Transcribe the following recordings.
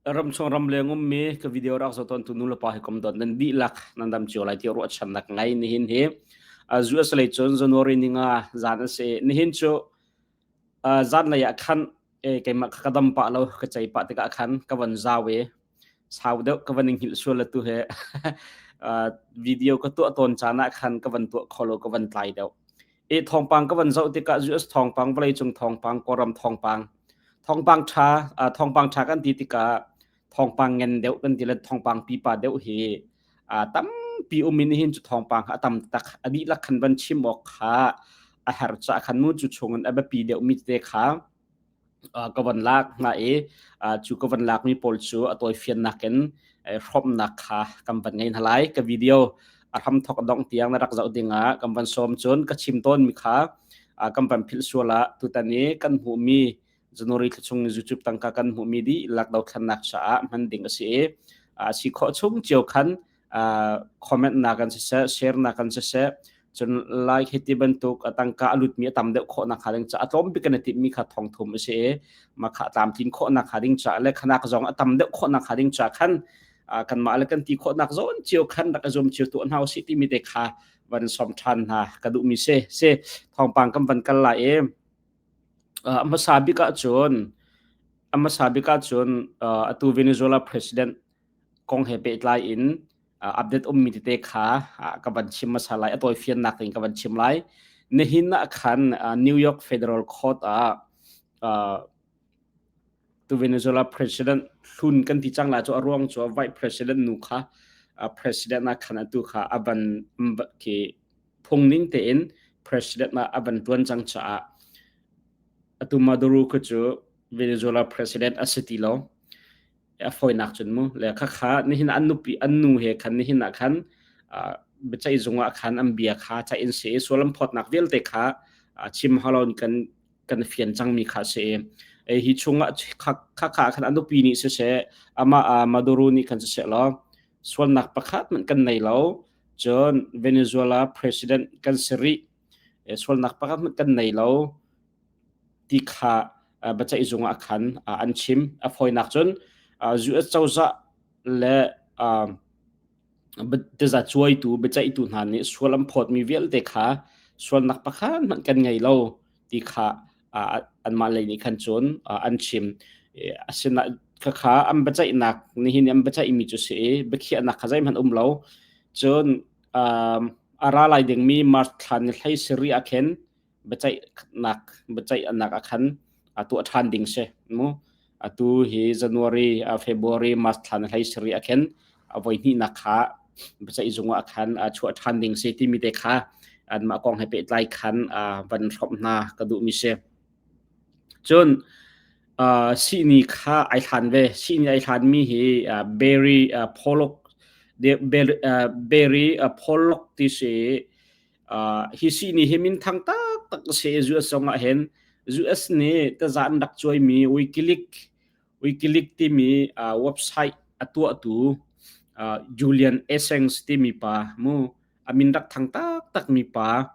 Ramchung ramleng ummi ka video rak zoh tawntu nulepa hi kom dawt nan dihlak nan dam cio lai ti ruahchannak ngai nihin hi US lei cun January ninga zan a si. Nihin cu zan lei ah khan keimah ka dam pah lo ka cei pah tikah khan ka van zau i sau deuh ka van in hngilh sual atu he video ka tuah tawn caan ah khan ka van tuah kho lo ka van tlai deuh. I thawngpang ka van zoh tikah US thawngpang, vawleicung thawngpang, Kawlram thawngpang, thawngpang ṭha, thawngpang ṭha kan ti tikah thawngpang ngen deuh kan ti le thawngpang pipa deuh hi tampi um in hin cu thawngpang kha a tam tak. A dihlak khan van chim awk kha a herh caah khan mu cu chungin a biapi deuhmi tete kha ka van lak hna i cu ka van lakmi pawl cu a tawifiannak in hrawmhnak kha kan van ngei hna lai. Ka video a hramthok a dongh tiang na rak zoh dingah kan van sawm cun ka chim tawnmi kha kan van philh sual ah tutan i kan hmuhmi January thla chung YouTube tangka kan hmuhmi dihlak dothlennak caah hman ding a si i a si khawh chung cio khan comment nak kan siseh share nak kan siseh cun like hi ti bantuk a tangka a lutmi a tam deuh khawh nak hnga ding ca a tlawm bik kan i timhmi kha thong thum a si i mah kha tlamtlin khawh nak hnga ding ca le khanak zong a tam deuh khawh nak hnga ding ca khan kanmah le kan ti khawh nak zawn cio khan rak i zuam cio tuah hna usih timi te kha van som ṭhan hna ka duhmi si si thawngpang kan van kal lai i a hmasa bik ahcun a hmasa bik ahcun atu Venezuela president kong he pehtlai in update ummi tete kha ka van chim hmasa lai. A tawifiannak in ka van chim lai. Nihin ah khan New York Federal Court ah tu Venezuela president hlun kan ti cang la cu a ruang cu vice president nu kha president ah khan atu kha a van khi phung ning tein president ah a van tuan cang caah atu Maduro khu cu Venezuela president a si ti lo. A fawinak cun mu le khakha nihin an nupi an nu he khan nihin ah khan biaceih zung ah khan an bia kha ca in si i sual an phawtnak vialte kha chim halon kan kan fian cangmi kha si i hi chungah kha kha khan an nupi nih siseh amah Maduro nih khan siseh law sualnak pakhat hmanh kan nei lo cun Venezuela president kan si rih sualnak pakhat hmanh kan nei lo ti kha biaceih zung ah khan an chim. A fawinak cun US cozah le tazacuaitu biaceihtu hna nih sual an phawtmi vialte kha sualnak pakhat hmanh kan ngei lo ti kha anmah lei nih khan cun an chim. Asinain khakha an biaceihnak nihin an biaceihmi cu si i biakhiahnak kha zeihmanh um lo. Cun a ra lai dingmi March thla ni hlei sarih ah khin biaceihnak biaceihnak ah khan a tuah ṭhan ding si mu atu hi January February March thla na hlei sari ah khin a voi hnihnak kha biaceih zung ah khan chuah ṭhan ding si timi te kha anmah kong he pehtlai khan van hrawmh hna ka duhmi si cun sihni kha ai hlan ve sihni ai hlan mi hi Barry Pollock Barry Pollock ti si Hi sihni hi minthang taktak a si i US zongah hin US nih taza an rak cuaimi Wikileaks Wikileaks timi website a tuahtu Julian Assange timi pa mu a min rak thang taktakmi pa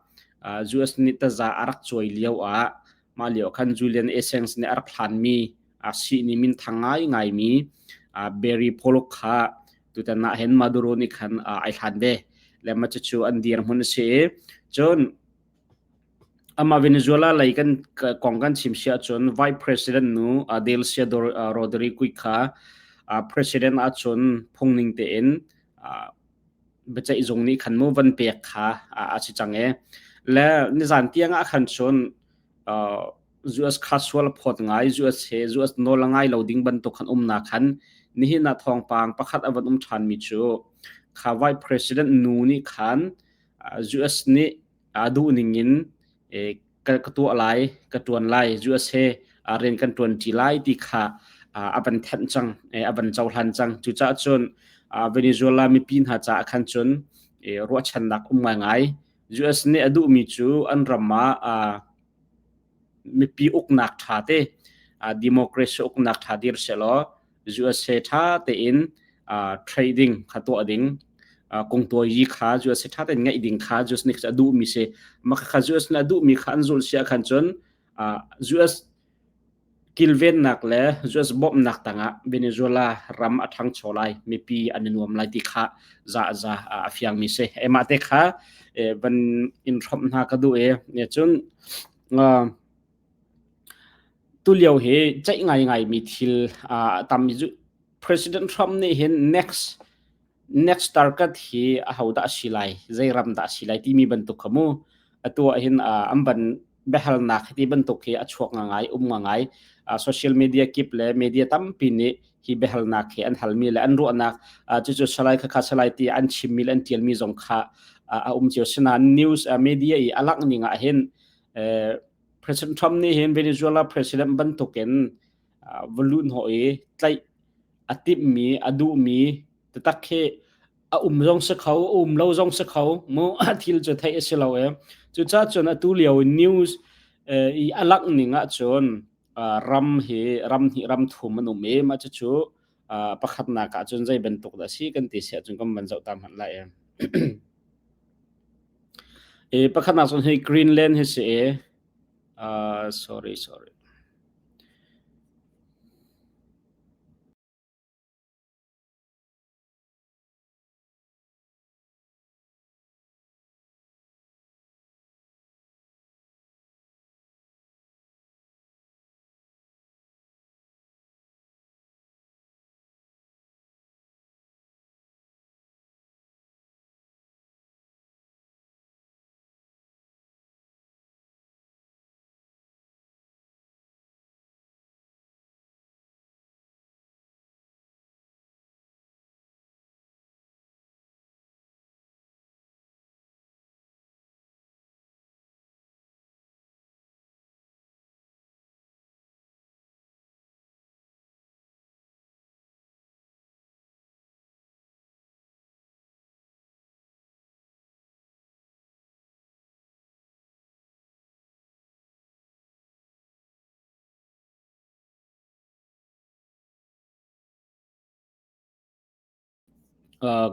US nih taza a rak cuai lio ah mah lio khan Julian Assange nih a rak hlanmi sihni minthang ngaingaimi Barry Pollock kha tutan ah hin Maduro nih khan ai hlan ve le ma cucu an dirhmun a si i cun amah Venezuela lei kan kong kan chim si ahcun Vice President nu Delcia Rodriguez kha president ahcun phungning tein biaceih zung nih khan mu van pek kha a si cang i le nizan tiang ah khan cun US kha sual a phawt ngai US he US nawl a ngai lo ding bantuk khan umnak khan nihin ah thawngpang pakhat a van um ṭhan mi cu kha vice president nu nih khan US nih a duh ning in ka tuah lai ka ṭuan lai US he rian kan ṭuan ṭi lai ti kha a van thanh cang a van cohlan cang cucaah cun Venezuela mipi hna caah khan cun ruahchannak um ngaingai US nih a duhmi cu an ram ah mipi uknak ṭha te democracy uknak ṭha dir sehlaw USA ṭha tein trading kha tuah ding kongtuai kha USA ṭha tein ngeih ding kha US nih a duhmi si mah kha US nih a duhmi kha an zulh si ahkhan cun US. Kilvennak le US bawmhnak tangah Venezuela ram a ṭhangcho lai, mipi an i nuam lai ti kha za za a fiangmi si. Mah te kha van in hrawmh hna ka duh i cun tulio hi ceih ngaingaimi thil a tam i President Trump nih hin next next target hi ahodah a si lai, zei ram dah a si lai timi bantuk kha mu atu ah hin an van biahalnak ti bantuk hi a chuak ngai um ngai. Social media kip le media tampi nih hi biahalnak hi an halmi le an ruahnak cucu salai khakha salai ti an chimmi le an tialmi zong kha a um cio. Sinain news media i a langh ning ah hin President Trump nih hin Venezuela president bantukin va luhhnawh i tlaih a timhmi a duhmi taktak khi a um zong si kho a um lo zong si kho mu thil cu theih a si lo e. Cucaah cun atu lio news i a langh ning ahcun ram hi ram hnih ram thum an um i mah cucu pakhatnak ahcun zei bantuk dah si kan ti si ahcun kan van zoh ta hmanh lai e. E pakhatnak cun hi Greenland hi si e. Sorry, sorry.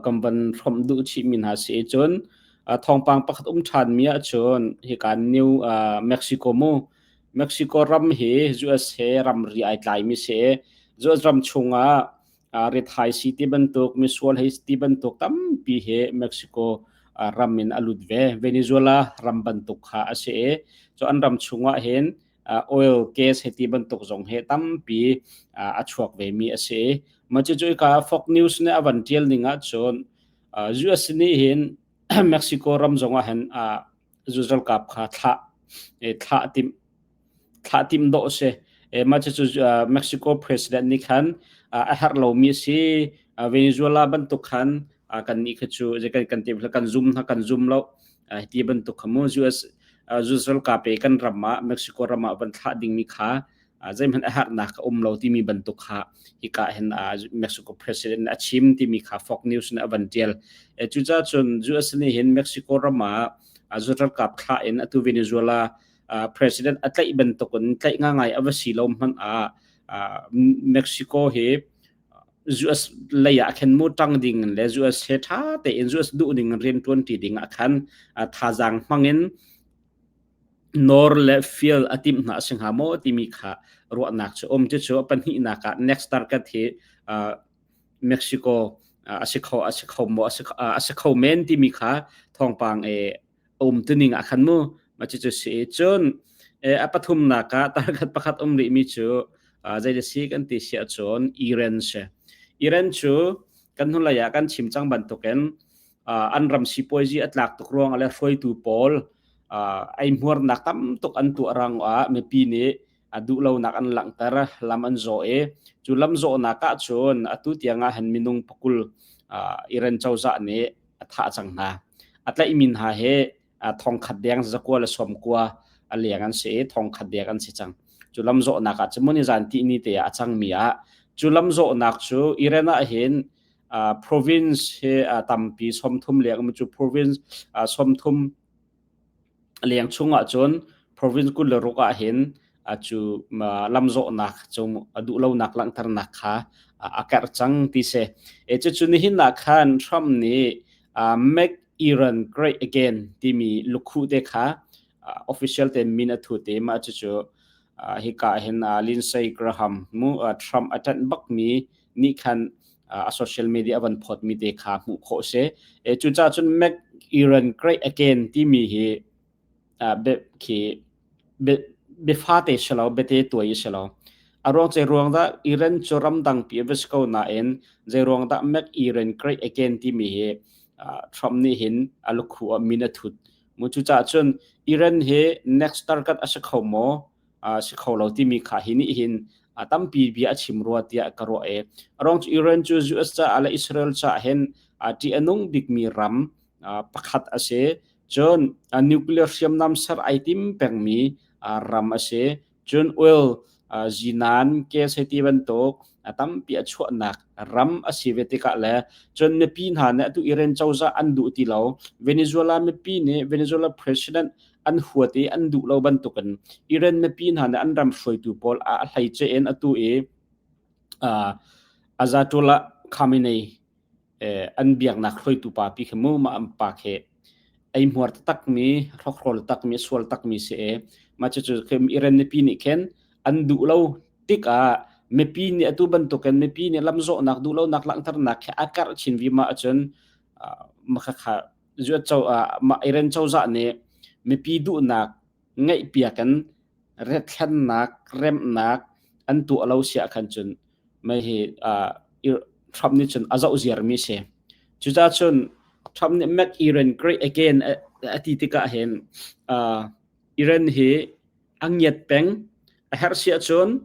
Kan van hrawmh duh chihmi hna si. Cun thawngpang pakhat um ṭhanmi ahcun hika New Mexico mu Mexico ram hi US he ramri ai tlaimi si. US ram chungah rithai si ti bantuk misual hei ti bantuk tampi he Mexico ram in a lut ve. Venezuela ram bantuk kha a si i cu an ram chungah hin oil gas he ti bantuk zong he tampi a chuak ve mi a si. Mah cucu ka Fox News nih a van tial ning ahcun US nih hin Mexico ram zong ah hin US ralkap kha thlah thlah timh thlah timh dawh a si. Mah cucu Mexico president nih khan a herh lomi a si. Venezuela bantuk khan kannih kha cu kan kan kan zum hna kan zum lo ti bantuk kha mu US US ralkap i kan ram ah Mexico ram ah van thlah dingmi kha zeihmanh a herhnak a um lo timi bantuk kha hika hin Mexico president a chim timi kha Fox News nih a van tial. Cucaah cun US nih hin Mexico ram ah ralkap thlah in atu Venezuela president a tlaih bantukin tlaih ngangai a va si lo hmanh ah Mexico hi US lei ah khin mu ṭang ding le US he ṭha tein US duh ning in rian ṭuan ṭi ding ah khan thazaang hmang in nawr le fial a timh hna a si hnga maw timi kha ruahnak cu um. Cucu pahnihnak ah next target hi Mexico a si kho a si kho maw a si kho men timi kha thawngpang e a um tuning ah khan mu ma cucu si. Cun a pathumnak ah target pakhat um rih mi cu zei si kan ti si ahcun Iran si. Iran cu kan hnulei ah kan chim cang bantukin an ram sipuazi a tlak tuk ruang le hruaitu pawl ei hmuarnak tam tuk an tuah rang ah mipi nih a duhlonak an langhter, lam an zawh i cu lam zawhnak ah cun atu tiang ah hin minung pakul Iran cozah nih a thah cang hna. A tlaihmi hna hi thongkhat deng zakua le sawmkua a leng an si i thongkhat deng an si cang. Cu lam zawhnak ah cun zan ti ni te ah a cangmi ah cu lam zawhnak cu Iran ah hin province hi tampi 30 leng cu province 30 leng chung ahcun province 26 ah hin cu lamzawhnak cu a duhlonak langhternak kha a karh cang ti si. E cucu nihin ah khan Trump nih Make Iran Great Again timi lukhuh te kha official te min a thu te mah cucu. Hika hin Lindsey Graham mu Trump a ṭanh bakmi nih khan a social media a van phawtmi te kha hmuh khawh si. Cucaah cun Make Iran Great Again timi hi khi biafate si lo, biate tuai si lo. A ruang zei ruang dah Iran cu ramdang pi a va si ko nain zei ruang dah Make Iran Great Again timi hi Trump nih hin a lukhu ah min a thut. Mu cucaah cun Iran hi next target a si kho maw? Si kho lo timi kha hi nih hin tampi bia a chim rua tiah ka ruah i a ruang cu Iran cu US caah le Israel caah hin ṭih a nung bikmi ram pakhat a si. Cun nuclear hriamnam ser ai tim pengmi ram a si. Cun oil zinan gas hei ti bantuk tampi a chuahnak ram a si ve tikah le cun mipi hna nih atu Iran cozah an duh ti lo. Venezuela mipi nih Venezuela president an huat i an duh lo bantukin Iran mipi hna nih an ram hruaitu pawl a hleice in atu i Ayatollah Khamenei an biaknak hruaitu pa pi khi mu mah an pa khi eihmuar taktakmi hrokhrol takmi sual takmi si e mah cucu Iran mipi nih khin an duh lo tikah mipi nih atu bantukin mipi nih lamzawhnak duh lonak langhternak khi a karh chin vima ahcun makhakha mah Iran cozah nih mipi duhnak ngaihpiak in rethlennak remnak an tuah lo siah khan cun mei hi Trump nih cun a zoh ziarmi si. Cucaah cun Trump nih make Iran great again a ti tikah hin Iran hi a ngiat peng a herh si ahcun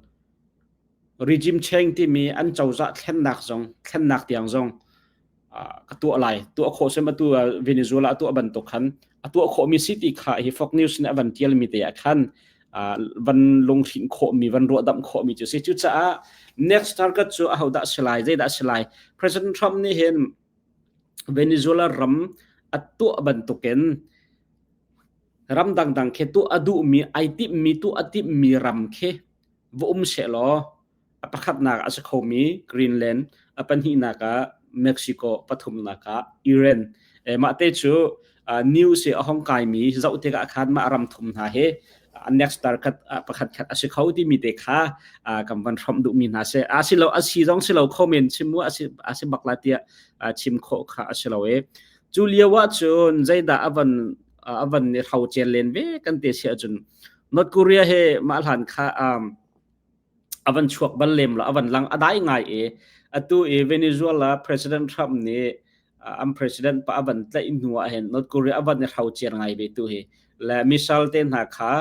regime change timi an cozah thlennak zong thlennak tiang zong ka tuah lai tuah khawh sem atu Venezuela a tuah bantuk khan a tuah khawhmi si ti kha hi Fox News nih a van tialmi te ah khan van lunghrinh khawhmi van ruahdamh khawhmi cu si cucaah next target cu ahodah si lai zeidah si lai President Trump nih hin Venezuela ram a tuah bantukin ram dangdang khi tuah a duhmi ai timhmi tuah a timhmi ram khi va um sehlaw A pakhatnak a si khomi Greenland, a pahnihnak ah Mexico, pathumnak ah Iran. Mah te cu news i a hong kaimi zoh tikah khan mah ram thum hna hi next target pakhat khat a si kho timi te kha kan van hrawmh duhmi hna si. A si lo a si zong si lo kho men chim mu a si a si bak la tiah chim khawh kha a si lo i cu lio ah cun zeidah a van a van i hrocel len ve kan te si ahcun North Korea he mah hlan kha a van chuak bal lem lo a van lang a dai ngai i atu i Venezuela President Trump nih an president pa a van tlaih hnu ah hin North Korea a van i hrocer ngai ve tu hi le missile te hna kha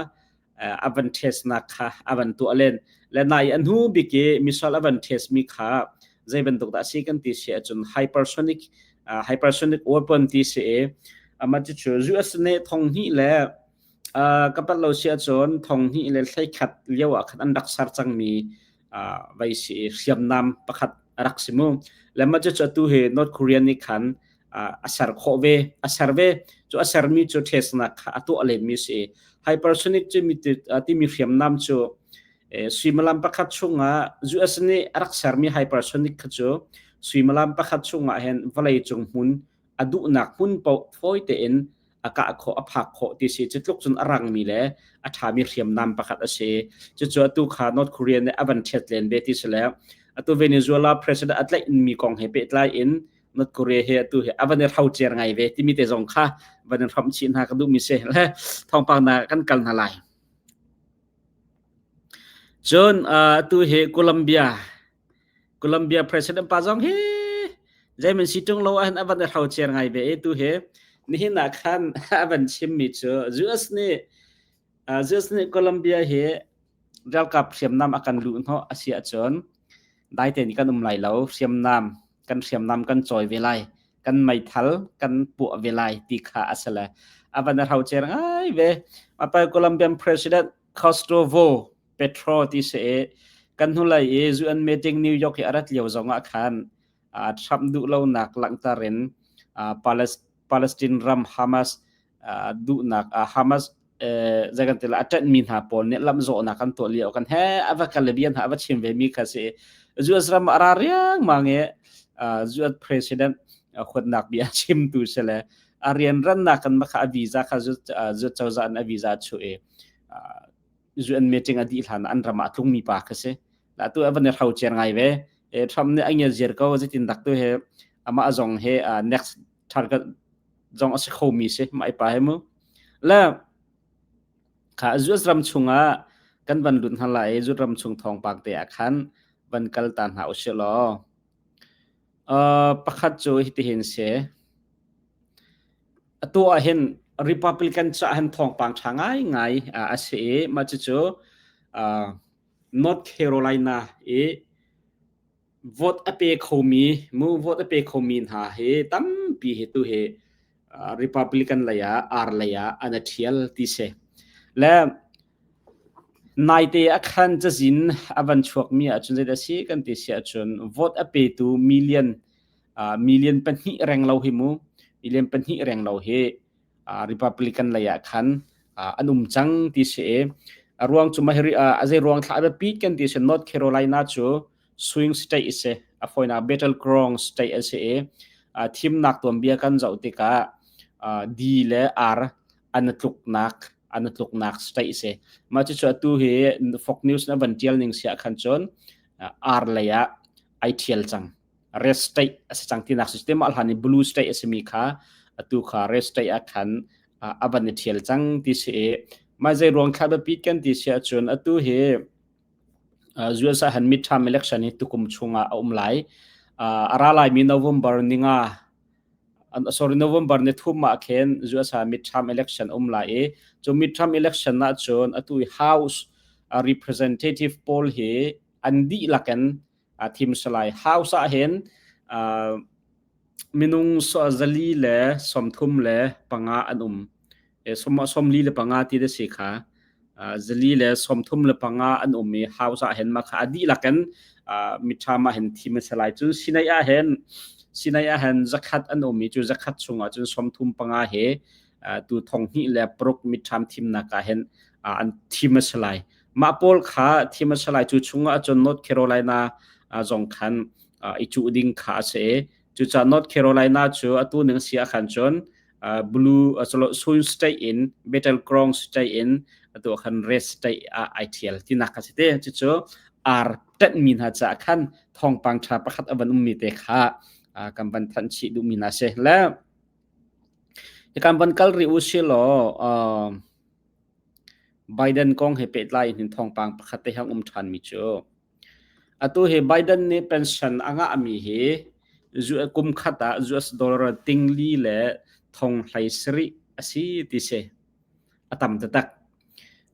a van test nak kha a van tuah len le nai a hnu bik i missile a van test mi kha zei bantuk dah si kan ti si ahcun hypersonic hypersonic weapon ti si i amah cu US nih thong hnih le Ka palh lo si ahcun 2021 lio ah khan an rak ser cangmi vei si i hriamnam pakhat a rak si mu. Le mah cucu atu hi North Korea nih khan a ser khawh ve, a ser ve. Cu a sermi cu testnak kha a tuah lenmi si i hypersonic timi hriamnam cu suimilam pakhat chungah US nih a rak sermi hypersonic kha cu suimilam pakhat chungah hin vawleicung hmun a duhnak hmun paoh fawi tein a kah khawh a phak khawh ti si cu tluk cun a rangmi le a ṭhami hriamnam pakhat a si cucu atu kha North Korea nih a van ṭhiat len ve ti si le atu Venezuela president a tlaihmi kong he pehtlai in North Korea he atu hi a van i hrocer ngai ve timi te zong kha van in hramh chih hna ka duhmi si le thawngpang na kan kal hna lai cun atu hi Colombia Colombia president pa zong hi zeiman si ṭung lo ahhin a van i hrocer ngai ve i tu hi nihin ah khan a van chimmi cu US nih US nih Colombia hi ralkap hriamnam a kan luh hnawh a si ahcun dai tein kan um lai lo hriamnam kan hriamnam kan cawi ve lai kan meithal kan puah ve lai ti kha a si le a van i hrocer ngai ve Mapa Colombian president Gustavo Petro ti si i kan hnulei i UN meeting New York i a rat lio zong ah khan Trump duhlonak langhter in Palestine ram Hamas duhnak Hamas zei kan ti la a ṭanhmi hna pawl nih lamzawhnak an tuah lio kan he a va kal le bia hna a va chim ve mi kha si US ram a ra riangmang i US president huatnak bia chimtu si le a rianrannak kan makha a visa kha US cozah in a visa chuh i. UN meeting a dih hlan an ram ah tlungmi pa kha si. La tu a van i hrocer ngai ve. Trump nih a ngiat ziar ko zeitin dak tu he amah zong he next target zong a si khomi si mah pa he mu. Le kha US ram chungah kan van lut hna lai i US ram chung thawngpang te ah khan van kal ta hna usih law. Pakhat cu hitihin si. Atu ah hin Republican caah hin thawngpang ṭha ngaingai a si i mah cucu North Carolina i vote a pe khomi mu vote a pe khomi hna hi tampi hi tu hi Republican lei ah ar lei ah an i ṭhial ti si. Le Naite ah khan cazin a van chuakmi ahcun zeidah a si kan ti si ahcun vote a petu million million pahnih reng lo hi mu million pahnih reng lo hi Republican lei ah khan an um cang ti si i a ruang cu mah hi a zei ruang thla a biapi kan ti si North Carolina cu swing state a si a fawinak battleground state a si i thimnak tuanbia kan zoh tikah D le R an tluknak an tluknak state si. Mah cucu atu hi Fox News na van tial ning siah khan cun R lei ah ai thial cang. Red state a si cang tinak si mah hlan i blue state a simi kha atu kha red state ah khan a van i thial cang ti si i mah zei ruang thla biapit kan ti si ahcun atu hi US ah han midterm election hi tukum chungah a um lai. A ra laimi November ninga sorry November ni thum ah khin US ah midterm election um lai i cu midterm election ah cun atu i House representative pawl hi an dihlak in thim si lai. House ah hin minung 435 an um. 45 ti da si kha. 435 an um i House ah hin mah kha a dihlak in midterm ah hin thim a si lai. Cun Senate ah hin Senate ah hin zakhat an um i cu zakhat chungah cun 35 he tu thong hnih le paruk midterm thimnak ah hin an thim a si lai. Mah pawl kha thim a si lai. Cu chungah cun North Carolina zong khan i cuh ding kha a si i cucaah North Carolina cu atu ning si ah khan cun blue swing state in battleground state in atu khan red state ah ai thial tinak kha si te cucu ar ṭanhmi hna caah khan thawngpang ṭha pakhat a van ummi te kha kan van thanh chih duhmi hna si le kan van kal rih u si law Biden kong he pehtlai in thawngpang pakhat te hang um ṭhanmi cu Atu hi Biden nih pension a ngahmi hi kum khat ah US dollar tingli le thong hlei sarih a si ti si. A tam taktak.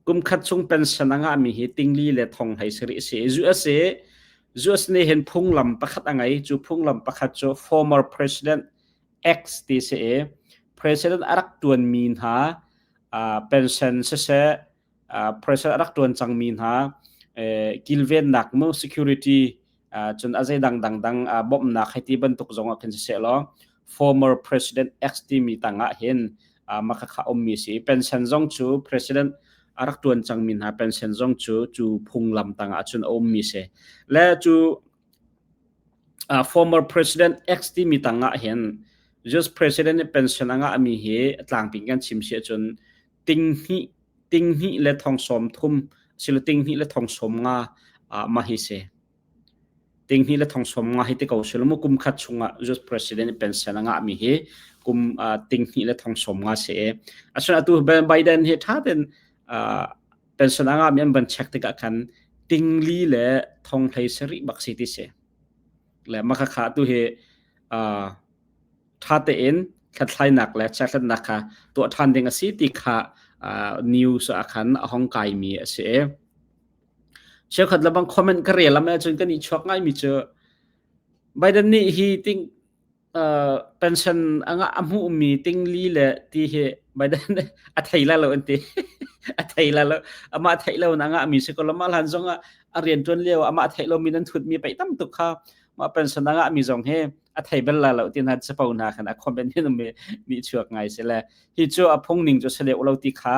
Kum khat chung pension a ngahmi hi tingli le thong hlei sarih a si. US i US nih hin phunglam pakhat a ngei. Cu phunglam pakhat cu former president X ti si i president a rak ṭuanmi hna pension siseh pressure a rak ṭuan cangmi hna kilvennak mu security cun a zei dang dang dang bawmhnak hei ti bantuk zong ah khin siseh law former president X timi tangah hin makhakha ummi si pension zong cu president a rak ṭuan cangmi hna pension zong cu cu phunglam tangah cun a ummi si le cu former president X timi tangah hin just president pension a ngahmi hi tlangping kan chim si ahcun tinghnih tinghnih le thong sawm thum silo tinghnih le thong sawm nga mah hi si tinghnih le thong sawm nga hi ti ko silo mu kum khat chungah just president pension a ngah mi hi kum tinghnih le thong sawm nga si e asuna atu Biden hi tha ten pension a ngah mi an van check tikah khan tingli le thong hlei sari bak si ti si le makha kha tu hi ṭha tein hlathlainak le chekhlatnak kha tuah ṭhan ding a si ti kha news ah khan a hong kaimi a si. Cheukhat le bang comment ka rel am ahcun kan i chuak ngaimi cu Biden nih hi ting pension a ngah a hmuhmi tingli le ti hi Biden a thei la lo an ti. A thei la lo. Amah theih lo in a ngahmi si ko lo. Mah hlan zong ah a rian ṭuan lio amah theih lomi nan thutmi pei tam tuk kha mah pension a ngahmi zong hi a thei bel la lo ti hna capo hna khan a comment hin mi nih chuak ngai si le hi cu a phung ning cu sale lo ti kha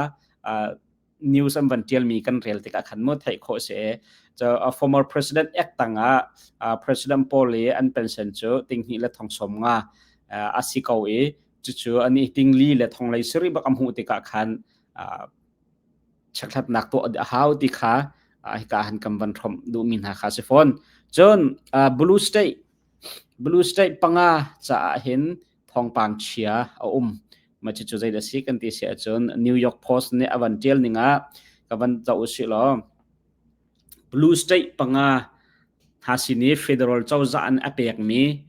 news an van tial mi kan rel tikah khan mu theih khawh si so a former president ek tangah president paul i an pension cu tinghnih le thong som nga a si ko i cucu ani tingli le thong lei siri bak a hmuh tikah khan. Chekhlatnak tuah a hau ti kha hika han kan van hrawmh duhmi hna kha si fawn. Cun Blue State Blue State panga caah hin thawngpang chia a um. Mah cucu zeidah si kan ti si ahcun New York Post nih a van tial ning ah ka van zoh usih law Blue State panga hna sin i federal cozah an a pekmi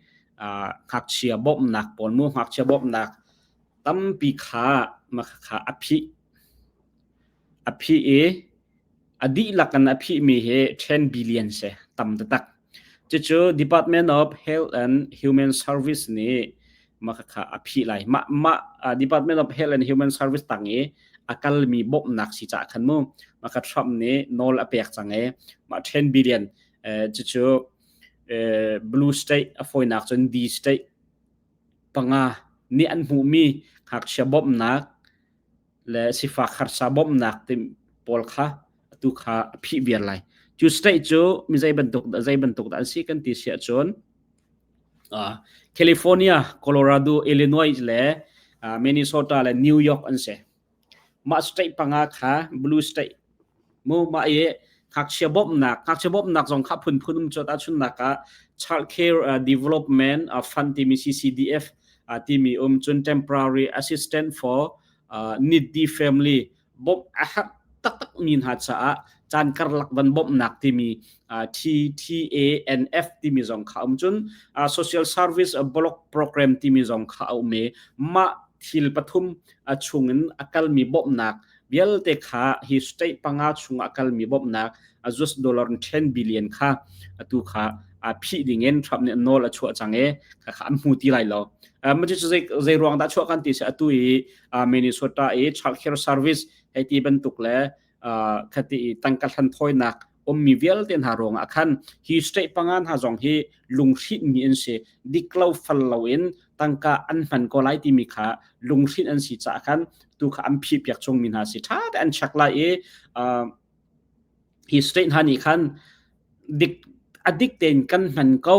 ngakchia bawmhnak pawl mu ngakchia bawmhnak tampi kha mah kha a phih A phih i a dihlak in a phihmi hi 10 billion si, tam taktak. Cucu Department of Health and Human Service nih mah kha a phih lai. Mah, mah Department of Health and Human Service tang i a kalmi bawmhnak si caah khan mu mah kha Trump nih nawl a pek cang i mah 10 billion cucu blue state a fawinak cun D state panga nih an hmuhmi ngakchia bawmhnak le sifak harsa bawmhnak ti pawl kha atu kha a phih viar lai. Cu state cu mi zei bantuk dah zei bantuk dah an si kan ti si ahcun California, Colorado, Illinois le Minnesota le New York an si. Mah state panga kha blue state Mu mah i ngakchia bawmhnak ngakchia bawmhnak zong kha phunphun um cu tahchunhnak ah Child Care Development Fund timi CCDF timi um cun Temporary Assistant for Needy Family bawmh a herh taktak mi hna caah caan karlak van bawmhnak timi TTANF timi zong kha um cun Social Service Block Program timi zong kha a um i mah thil pathum chungin a kalmi bawmhnak vialte kha hi state panga chung a kalmi bawmhnak US dollar 10 billion kha atu kha a phih ding in Trump nih nawl a chuah cang i kha kha an hmu ti lai lo. Ma cu zei zei ruang dah chuah kan ti si atu i Minnesota i child care service hei ti bantuk le khati i tangka hlan thawinak ummi vialte hna ruangah khan hi state panga hna zong hi lunghrinh mi an si dik lo fal lo in tangka an hman ko lai timi kha lunghrinh an si caah khan tu kha an phih piak chung mi hna si tha te an check lai i hi state hna nih khan dik a dik tein kan hman ko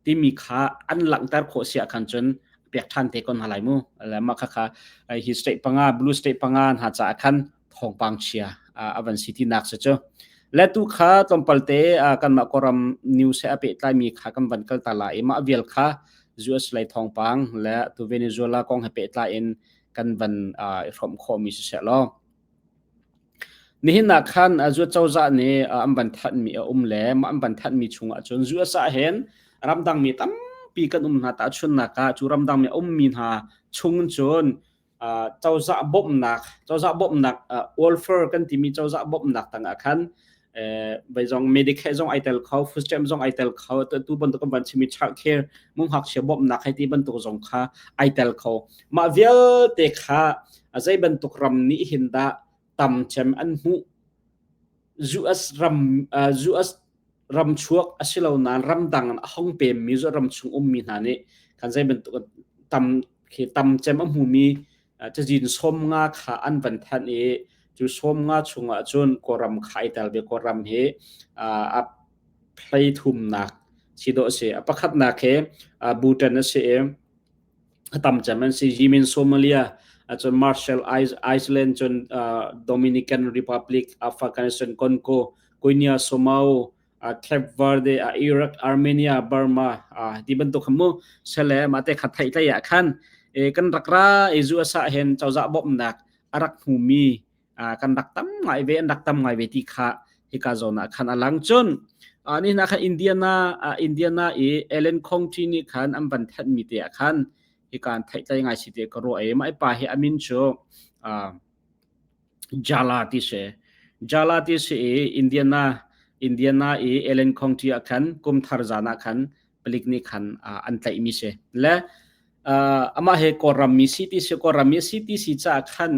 timi kha an langhter khawh si ahkhan cun pek ṭhan te ko hna lai mu. Le mah khakha hi state panga blue state panga hna caah khan thawngpang chia a van si tinak si cu. Le tu kha tlawmpal te kanmah Kawlram news he a pehtlaimi kha kan van kal ta la i mah vial kha US lei thawngpang le tu Venezuela kong he pehtlai in kan van i hrawmh khawhmi si seh law. Nihin ah khan US cozah nih an van thanhmi a um le mah an van thanhmi chungah cun US ah hin ramdangmi tampi kan um hna tahchunhnak ah cu ramdangmi a ummi hna chung cun cozah bawmhnak cozah bawmhnak welfare kan timi cozah bawmhnak tangah khan vai zong Medicare zong ai tel kho food stamp zong ai tel kho tu bantuk kan van chimi child care mung ngakchia bawmhnak hei ti bantuk zong kha ai tel kho mah vialte kha zei bantuk ram nih hin dah tam cem an hmuh US ram US ram chuak a si lo nain ramdang in a hong pemmi cu ram chung ummi hna nih kan zei bantuk tam khi tam cem a hmumi cazin 50 kha an van thanh i cu 50 chungah cun Kawlram kha ai tel ve Kawlram hi a plei thumnak si dawh a si a pakhatnak hi Bhutan a si i a tam cem an si Yemen Somalia cun Marshall Iceland cun Dominican Republic Afghanistan Congo Guinea Somao Cape Verde, Iraq, Armenia, Burma ti bantuk kha mu sele mah te kha theih tlei ah khan kan rak ra i US ah hin cozah bawmhnak a rak hmumi kan rak tam ngai ve an rak tam ngai ve ti kha hika zawn ah khan a lang cun ni hna khan Indiana Indiana i Allen County nih khan an van thanh mi te ah khan hika an theih tlei ngai si te ka ruah i mah pa hi a min cu Jala ti si. Jala ti si i Indiana Indiana i Allen County ah khan kum thar zan ah khan palik nih khan an tlaihmi si. Le amah he Kawlram mi si ti si Kawlram mi si ti si caah khan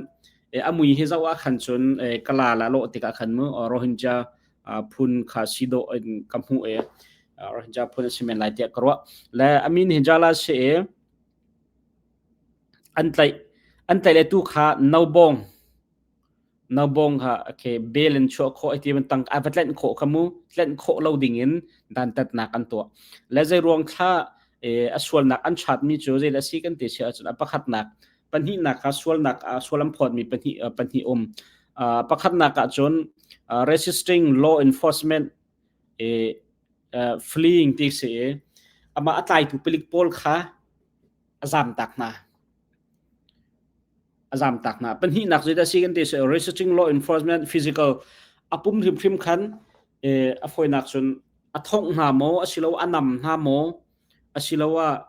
a mui hi zoh ah khan cun kala la lawh tikah khan mu Rohingya phun kha si dawh in ka hmuh i Rohingya phun a si men lai tiah ka ruah. Le a min hi Jala si i An tlaih. An tlaih le tu kha nobawng nobawng kha okay bel in chuah khawh ai ti ban tang a va tlenh khawh kha mu tlenh khawh lo ding in dantatnak an tuah. Le zei ruang thla a sualnak an chatmi cu zei le si kan ti si ahcun a pakhatnak pahnihnak kha sualnak sual an phawtmi pahnih pahnih um. Pakhatnak ah cun resisting law enforcement fleeing ti si i amah a tlaitu palik pawl kha a zamtak hna. A zamtak hna. Pahnihnak zeidah si kan ti si resisting law enforcement physical a pum hrimhrim khan a fawinak cun a thongh hna maw asilo a nam hna maw asiloah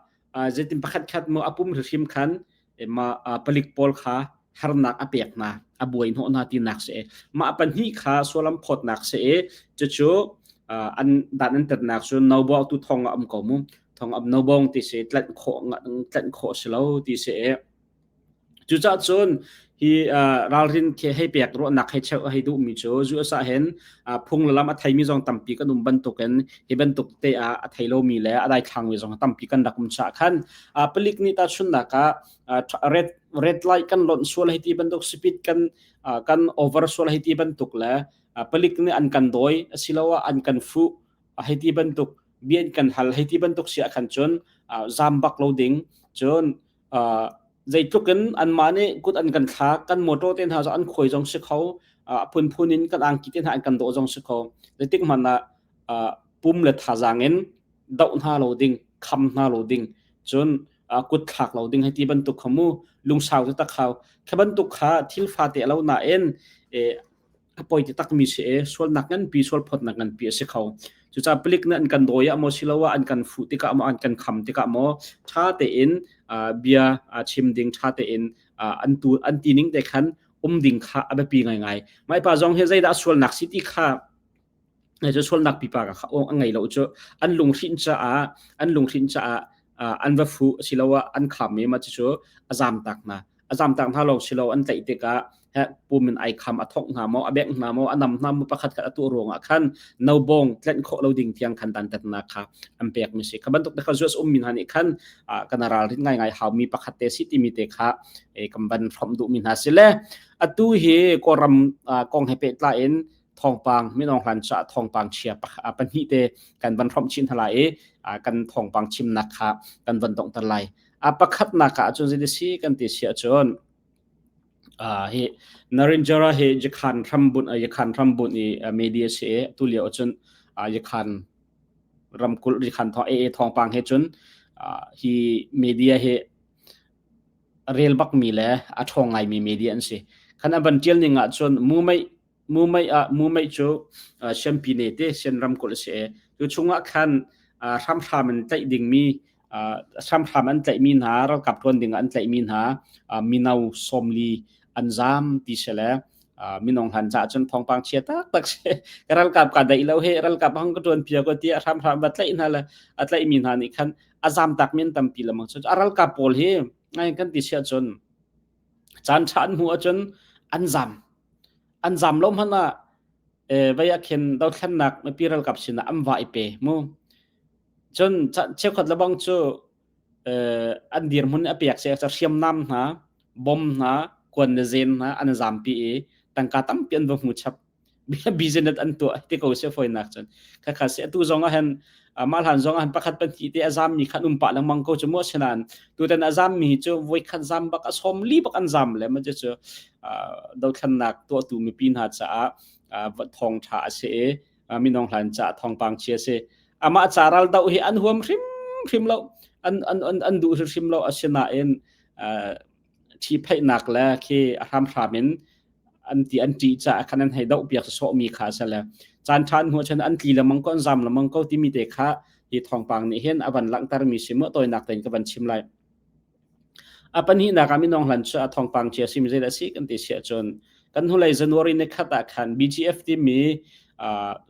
zeitin pakhat khat maw a pum hrimhrim khan mah palik pawl kha harnak a pek hna a buai hnawh hna tinak si mah pahnih kha sualam phawtnak si i cucu an dan an tatnak cu nobo tu thong a um ko mu thong am nobong ti si tlanh khawh tlanh khawh si lo ti si Cucaah cun hi ralrin khi hei pek ruahnak hei cheuh hei duhmi cu US ah hin phung le lam a theimi zong tampi kan um bantukin hi bantuk te ah a thei lomi le a daithlangmi zong tampi kan rak um caah khan palik nih tahchunhnak ah red red light kan lonh sual hei ti bantuk speed kan kan over sual hei ti bantuk le palik nih an kan dawi asiloah an kan fuh hei ti bantuk bia an kan hal hei ti bantuk si ah khan cun zam bak lo ding cun zeitluk in anmah nih kut an kan thlak kan motor te hna zong an khuai zong si kho a phunphun in kan angki te hna an kan dawh zong si kho zeitik hmanh ah pum le thazaang in doh hna lo ding kham hna lo ding cun kut thlak lo ding hei ti bantuk kha mu lungsau te tak hau kha bantuk kha thil fate lo nain a poi ti takmi si e sualnak nganpi sualphawtnak nganpi a si kho cucaah palik nih an kan dawi ah maw siloah an kan fuh tikah maw an kan kham tikah maw ṭha tein bia chim ding ṭha tein an tu an ti ning te khan um ding kha a biapi ngaingai mai pa zong hi zeidah sualnak si ti kha cu sualnak pipa ka a ngei lo cu an lunghrinh caah an lunghrinh caah an va fuh asiloah an kham i mah cucu a zamtak hna a zamtak hna lawng silo an tlaih tikah pum in ai kham a thongh hna maw a bengh hna maw a nam hna maw pakhat khat a tuah ruangah khan nobong tlenh khawh lo ding tiang khan dantatnak kha an pek mi si kha bantuk te kha US ummi hna nih khan kan ralrin ngaingai haumi pakhat te si timi te kha kan van hrawmh duhmi hna si le atu hi Kawlram kong he pehtlai in thawngpang minong hlan cha thawngpang chia pahnih te kan van hrawmh chin hala i kan thawngpang chimnak kha kan van donghter lai a pakhatnak ah cun zei si kan ti si ahcun hi Narinjara hi Yakhan hrambun Yakhan hrambun i media si tu lio cun Yakhan ramkulh Yakhan thawng AA thawngpang he cun hi media hi rel bak mi le a ṭhawng ngai mi media an si khan an van ṭial ning ah cun mumei mumei ah mumei cu Siampine te Sian ramkulh a si i cu chungah khan hramhram in tlaih dingmi hramhram an tlaihmi hna ralkap ṭuan ding ah an tlaihmi hna mino 40 an zaam ti si le minung han caah cun thawngpang chia taktak si ka ralkap ka daih lo he ralkap hang ka ṭuan pia ko tiah hramhram va tlaih hna le a tlaihmi hna nih khan a zaam tak men tampi lamang cu a ralkap pawl hi ngai kan ti sia cun caan ṭha an hmuh ahcun an zam an zam lo hmanh ah vei ah khin dothlennak mipi ralkap sinah an va i pe mu cun cheukhat lebang cu an dirhmun a pek se hriamnam hna bom hna kuan le zen hna an zampi i tangka tampi an va hmu chap business an tuah ti ko se foinak cun khakha se atu zong ah hin mah hlan zong ah hin pakhat pahnih te a zam mi khan um pah lengmang ko cu mu asinain tutan a zam mi cu voi khat zam bak a som li bak an zam le ma cu dothlannak tuahtu mipi hna caah thawng tha a si i minong hlan caah thawngpang chia si amah ca ral do hi an huam hrim hrim lo an an an an duh hrim lo asinain ṭhipheihnak le khi a hramhram in an ti an ṭih caah khan an hei doh piak sawhmi kha a si le caan ṭha an hmuh cun an tli lengmang ko an zam lengmang ko timi te kha hi thawngpang nih hin a van langhtermi si mu tawinak tein ka van chim lai. A pahnihnak ah minung hlan cu a thawngpang chia simi zeidah a si kan ti si ahcun kan hnulei January ni khat ah khan BGF timi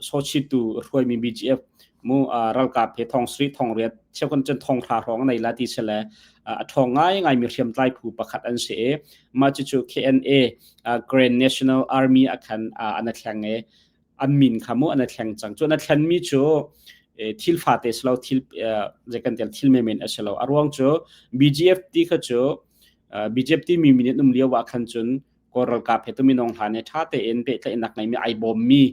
sochitu hruaimi BGF mu ralkap he thong sri thong riat cheukhat cun thong hra hrawng nei la ti si le a ṭhawng ngai ngai mi hriamtlai phu pakhat an si i mah cucu KNA Grand National Army ah khan an thleng i an min kha mu an thleng cang cu an thlen mi cu thil fate si lo thil zei kan tel thil menmen a si lo a ruang cu BGF ti kha cu BGF ti mi min um lio ah khan cun Kawl ralkap he tuminong hlan he ṭha tein pehtlaihnak ngeimi ai bawmmi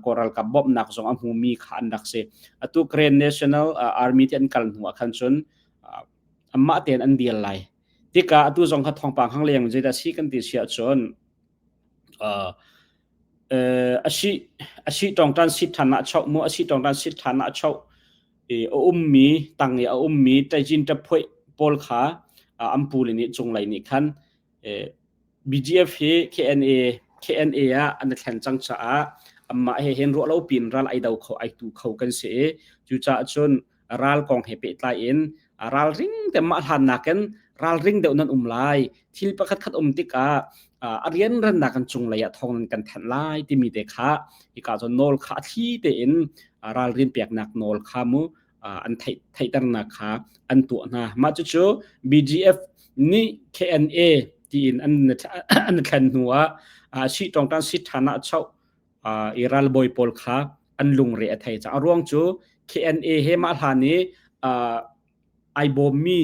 Kawl ralkap bawmhnak zong a hmumi kha an rak si. Atu Karen National Army ti an kal hnu ah khan cun anmah tein an deal lai. Tikah atu zong kha thawngpang hang leng zeidah si kan ti si ahcun A si tawngtan sit ṭhan ah choh mu, a si tawngtan sit ṭhan ah choh i a ummi tang i a ummi ṭaizin ṭaphuih pawl kha an pule nih cunglei nih khan BGF hi KNA KNA ah an i thlen cang caah anmah he hin ruah lo piin ral ai do kho ai tu kho kan si i cucaah cun ral kong he pehtlai in ralring te mah hlan nakin ralring deuh nan um lai. Thil pakhat khat um tikah a rianrannak kan cunglei ah thawng nan kan thanh lai timi te kha hika cun nawl kha a thli tein ralrin peknak nawl kha mu an theih theihternak kha an tuah hna. Mah cucu BGF nih KNA tiin an an thlen hnu ah si tawngtan si ṭhan ah choh i ralbawi pawl kha an lungre a thei cang. A ruang cu KNA he mah hlan i ai bawmmi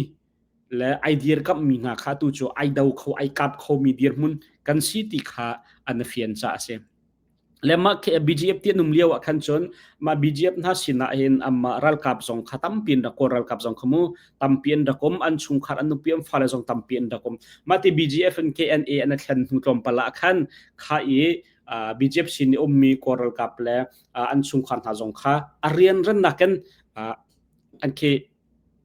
le ai dirkamhmi hna kha tu cu ai do kho ai kap khomi dirhmun kan si ti kha an fian caah a si. Le mah BGF ti an um lio ah khan cun mah BGF hna sinah hin amah ralkap zong kha tampi in rak kawl ralkap zong kha mu tampi an rak um an chungkhar an nupi an fale zong tampi an rak um. Mah ti BGF in KNA an thlen hnu tlawmpal ah khan kha i BGF sin i ummi Kawl ralkap le an chungkhar hna zong kha a rianrannak in an khi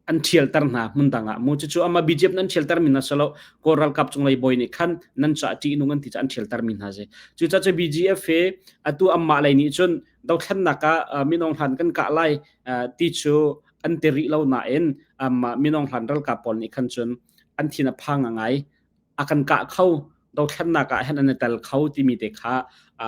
an ṭhialter hna hmun dang ah mu cucu ama BGF nan ṭhialter mi hna silo Kawl ralkap cunglei bawi nih khan nan ca ṭihnung an ti ca an ṭhialter mi hna si. Cucaah cu BGF hi atu amah lei nih cun dothlennak ah minung hlan kan kah lai ti cu an ti rih lo nain amah minung hlan ralkap pawl nih khan cun an thin a phang ngai. A kan kah kho, dothlennak ah hin an i tel kho timi te kha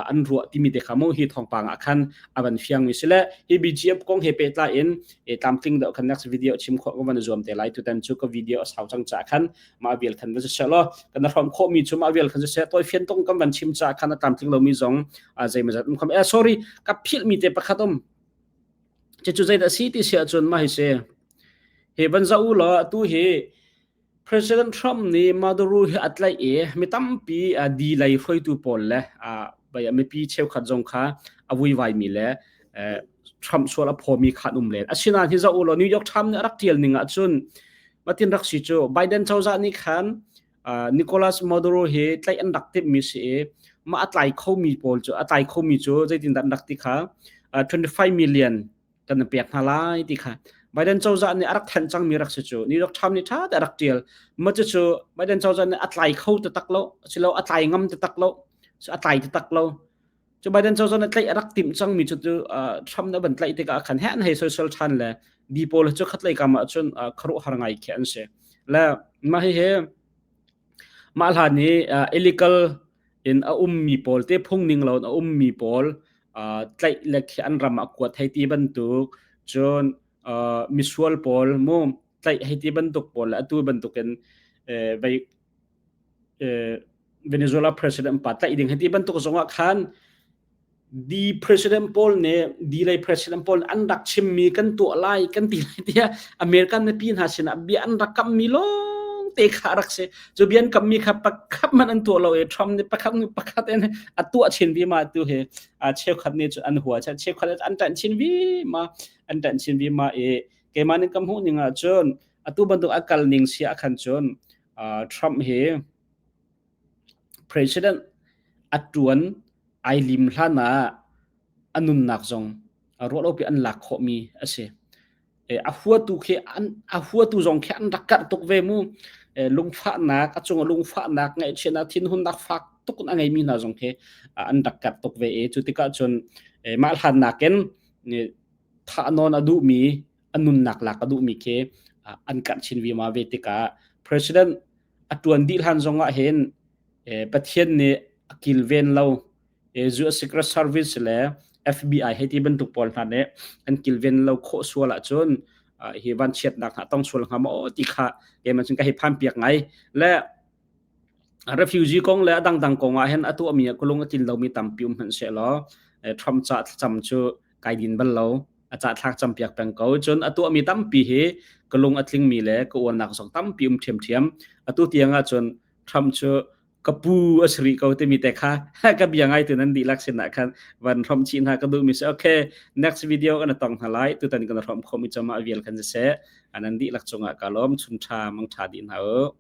an ruah timi te kha mu hi thawngpang ah khan a van fiang mi si le hi BGF kong he pehtlai in e tlamtling deuh khan next video chim khawh ka van zuam te lai. Tutan cu ka video a sau cang ca khan mah vial khan va se law kan hrom khawh mi cu mah vial khan se toi fian tong kan van chim ca khan a tlamtling lo mi zong zeimazat um kham. Sorry, ka philh mi te pakhat um cu zeidah si ti si ahcun mah hi si he van za u law atu hi President Trump nih Maduro hi a tlaih i mi tampi di lei hruaitu pawl le mipi cheukhat zong kha a vuivaimi le Trump sual a phawmi kha an um len. Asinain hi zoh u law New York Times nih a rak ṭial ning ahcun matin rak si cu Biden cozah nih khan Nicolas Maduro hi tlaih an rak timhmi si i mah a tlai khomi pawl cu a tlai khomi cu zeitindah an rak ti kha 25 million kan pek hna lai ti kha Biden cozah nih a rak thanh cangmi rak si cu. New York Times nih ṭha te a rak ṭial. Ma cucu Biden cozah nih a tlai kho taktak lo silo a tlai ngam taktak lo, a tlai taktak lo. Cu Biden cozah nih tlaih a rak timh cangmi cu tu Trump nih van tlaih tikah khan he an hei soisel ṭhan le bi pawl cu khatlei kam ah cun khuaruahhar ngai khi an si. Le mah hihi mah hlan i illegal in a ummi pawl te phung ning lo in a ummi pawl tlaih le khi an ram ah kuat hei ti bantuk cun misual pawl mu tlaih hei ti bantuk pawl le atu bantukin vei Venezuela president pa tlaih ding hei ti bantuk zongah khan di president pawl nih di lei president pawl an rak chimmi kan tuah lai kan ti lai tiah American mipi hna sinah bia an rak kammi lawng te kha rak si. Cu bia an kammi kha pakhat man an tuah lo i Trump nih pakhat nih pakhat in a tuah chin vi ma tu hi cheukhat nih cu an hua cheukhat an ṭanh chin vi ma an ṭanh chin vi ma i keimah nih ka hmuh ning ah cun atu bantuk a kal ning si ah khan cun Trump hi president a ṭuan ai lim hlan ah a nunnak zong ruahlopi an lak khawhmi a si. A huatu khi an a huatu zong khi an rak karh tuk ve mu. Lungfahnak a cung lungfahnak ngaihchiatnak thinhunnak fak tuk in a ngeimi hna zong khi an rak karh tuk ve i cu tikah cun mah hlan nakin thah nawn a duhmi a nunnak lak a duhmi khi an karh chin vima ve tikah president a ṭuan dih hlan zong ah hin Pathian nih a kilven lo. US Secret Service le FBI hei ti bantuk pawl hna nih an kilven lo khawh sual ahcun hi vanchiatnak hna tong sual hnga maw ti kha keimah cun ka hei phan piak ngai. Le refugee kong le a dangdang kong ah hin a tuahmi ah ka lung a tlin lomi tampi um hmanh sehlaw Trump ca thlacam cu kai din bal lo. A ca thlak cam piak peng ko. Cun a tuahmi tampi hi ka lung a tlingmi le ka uarnak zong tampi um ṭhiamṭhiam. Atu tiang ah cun Trump cu ka pu a si rih ko timi te kha ka bia ngai tu nan dihlak sinah khan van hrawmh chih hna ka duhmi si. Okay, next video kan tong hna lai. Tutan kan hrawmh khomi cama vial khan siseh, nan dihlak cungah ka lawm. Chun ṭha mang ṭha dih hna u.